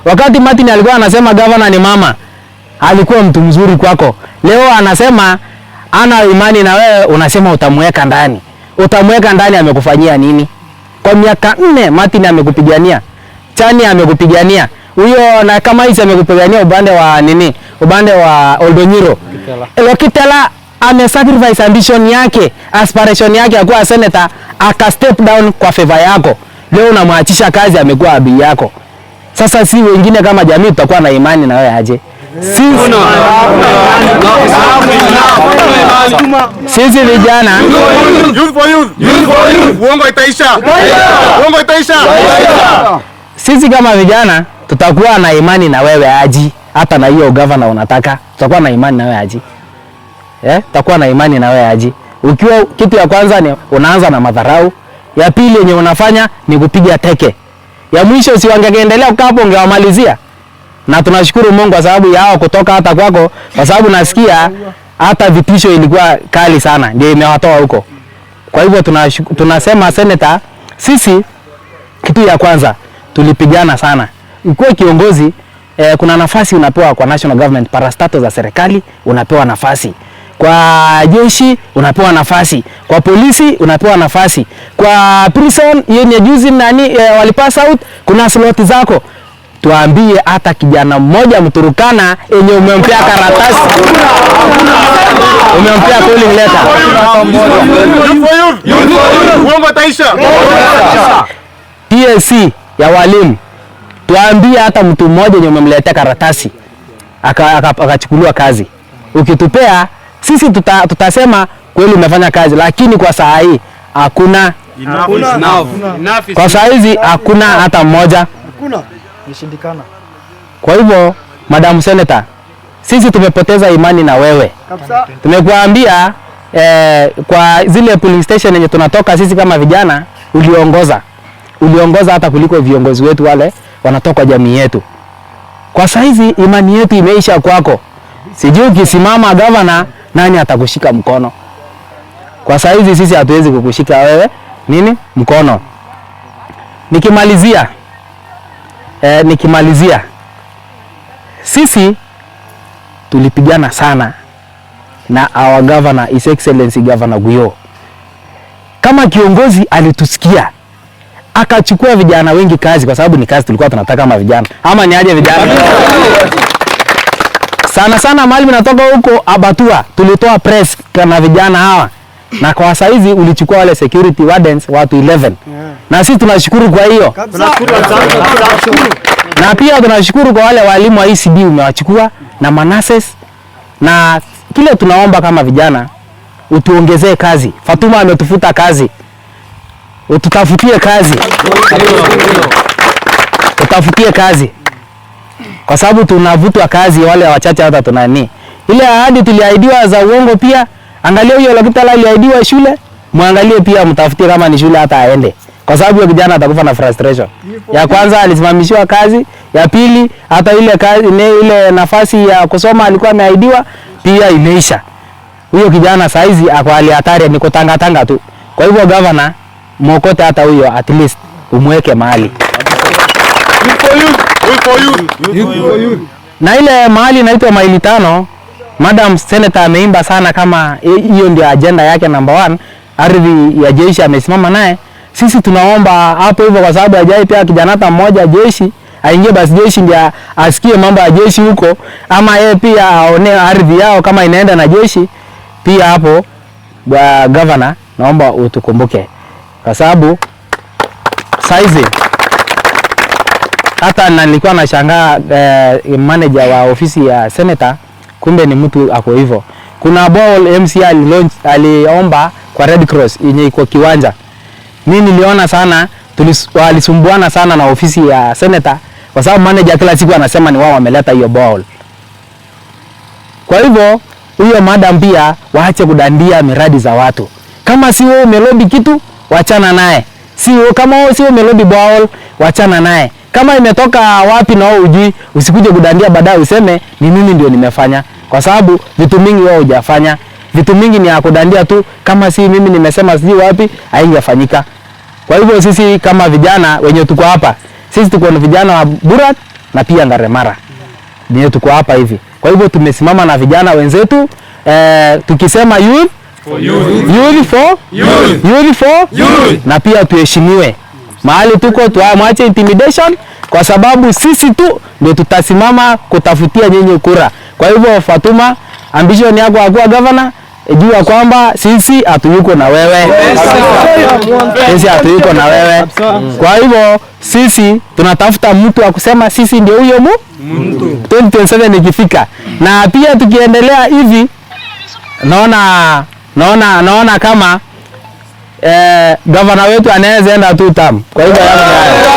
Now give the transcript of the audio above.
Wakati Martin alikuwa anasema governor ni mama, alikuwa mtu mzuri kwako. Leo anasema ana imani na wewe, unasema utamweka ndani. Utamweka ndani, amekufanyia nini? Kwa miaka 4 Martin amekupigania, Chani amekupigania, huyo na kama hizi amekupigania upande wa nini, upande wa Oldonyiro. Lokitela ame sacrifice ambition yake, aspiration yake ya kuwa senator, aka step down kwa favor yako. Leo unamwachisha kazi, amekuwa adui yako. Sasa si wengine kama jamii tutakuwa na imani na wewe aje? Sisi vijana Youth for youth. Youth for youth. Uongo itaisha. Uongo itaisha. Sisi kama vijana tutakuwa na imani na wewe aji, hata na hiyo governor unataka, tutakuwa na imani na wewe aji. Tutakuwa na imani na wewe aji. Ukiwa kitu ya kwanza ni unaanza na madharau, ya pili yenye unafanya ni kupiga teke, ya mwisho si wangeendelea kukaa hapo ungewamalizia. Na tunashukuru Mungu kwa sababu yao kutoka hata kwako, kwa sababu nasikia hata vitisho ilikuwa kali sana, ndio imewatoa huko. Kwa hivyo tunasema senator, sisi kitu ya kwanza tulipigana sana. Ukiwa kiongozi kuna nafasi unapewa kwa national government, parastato za serikali unapewa nafasi, kwa jeshi unapewa nafasi, kwa polisi unapewa nafasi, kwa prison yenye juzi nani walipass out, kuna slot zako. Tuambie hata kijana mmoja Mturukana yenye umempea karatasi, umempea calling letter. Youth for youth. Youth for youth. Uongo itaisha. TSC ya walimu, tuambie hata mtu mmoja yenye umemletea karatasi akachukuliwa kazi. Ukitupea sisi tutasema kweli umefanya kazi, lakini kwa saa hii hakuna. Kwa saa hizi hakuna hata mmoja. Nishindikana. Kwa hivyo Madam Senator, sisi tumepoteza imani na wewe. Kabisa. Tumekuambia kwa zile polling station yenye tunatoka sisi kama vijana, uliongoza. Uliongoza hata kuliko viongozi wetu wale wanatoka jamii yetu. Kwa saizi imani yetu imeisha kwako. Sijui ukisimama governor nani atakushika mkono. Kwa saizi sisi hatuwezi kukushika wewe nini mkono. Nikimalizia sisi tulipigana sana na our governor, His Excellency Governor Guyo. Kama kiongozi alitusikia, akachukua vijana wengi kazi, kwa sababu ni kazi tulikuwa tunataka kama vijana. Ama ni aje vijana? Sana sana mahali natoka huko Abatua, tulitoa press na vijana hawa. Na kwa saizi ulichukua wale security wardens watu 11. Na sisi tunashukuru kwa hiyo. Na pia tunashukuru kwa wale walimu wa ECD umewachukua na manases. Na kile tunaomba kama vijana, utuongezee kazi. Fatuma ametufuta kazi. Ututafutie kazi. Utafutie kazi. Kwa sababu tunavutwa kazi wale wachache hata tunani. Ile ahadi tuliahidiwa za uongo pia, angalia huyo Lokitala aliahidiwa shule, muangalie pia mtafutie kama ni shule hata aende. Kwa sababu huyo kijana atakufa na frustration. Ya kwanza alisimamishiwa kazi, ya pili hata ile kazi, ile nafasi ya kusoma alikuwa ameahidiwa pia imeisha. Huyo kijana saizi ako hali hatari, ni kutanga tanga tu. Kwa hivyo governor, muokote hata huyo, at least umweke mahali. Youth for youth. Youth for youth. Youth for youth. Na ile mahali inaitwa maili 5, Madam Senator ameimba sana kama hiyo ndio agenda yake number 1, ardhi ya jeshi amesimama naye. Sisi tunaomba hapo hivyo kwa sababu hajai pia kijana hata mmoja jeshi aingie basi jeshi ndio asikie mambo ya jeshi huko, ama yeye pia aone ardhi yao kama inaenda na jeshi pia hapo. Bwa governor, naomba utukumbuke kwa sababu saizi hata na nilikuwa nashangaa manager wa ofisi ya senator, kumbe ni mtu ako hivyo. Kuna ball MC alilaunch, aliomba kwa Red Cross yenye iko kiwanja. Mimi niliona sana walisumbuana sana na ofisi ya senator kwa sababu manager kila siku anasema ni wao wameleta hiyo ball. Kwa hivyo huyo madam pia waache kudandia miradi za watu. Kama si wewe umelobby kitu, wachana naye. Si wewe, kama wewe si umelobby ball, wachana naye. Kama imetoka wapi na wewe hujui, usikuje kudandia baadaye useme ni mimi ndio nimefanya. Kwa sababu vitu mingi wewe hujafanya. Vitu mingi ni ya kudandia tu, kama si mimi nimesema sijui wapi, haingefanyika. Kwa hivyo sisi kama vijana wenye tuko hapa, sisi tuko na vijana wa Burat na pia Ngaremara ndio tuko hapa hivi. Kwa hivyo tumesimama na vijana wenzetu, tukisema youth For youth. Youth for Youth. Youth for Youth. Na pia tuheshimiwe mahali tuko, tuamwache intimidation, kwa sababu sisi tu ndio tutasimama kutafutia nyinyi kura. Kwa hivyo Fatuma, ambition yako ya kuwa governor, jua kwamba sisi hatuyuko na wewe, sisi hatuyuko na wewe. Kwa hivyo sisi tunatafuta mtu wa kusema sisi ndio huyo mu 2027 ikifika, na pia tukiendelea hivi naona kama gavana wetu anaweza enda tu term. Kwa hivyo yangu ni hayo.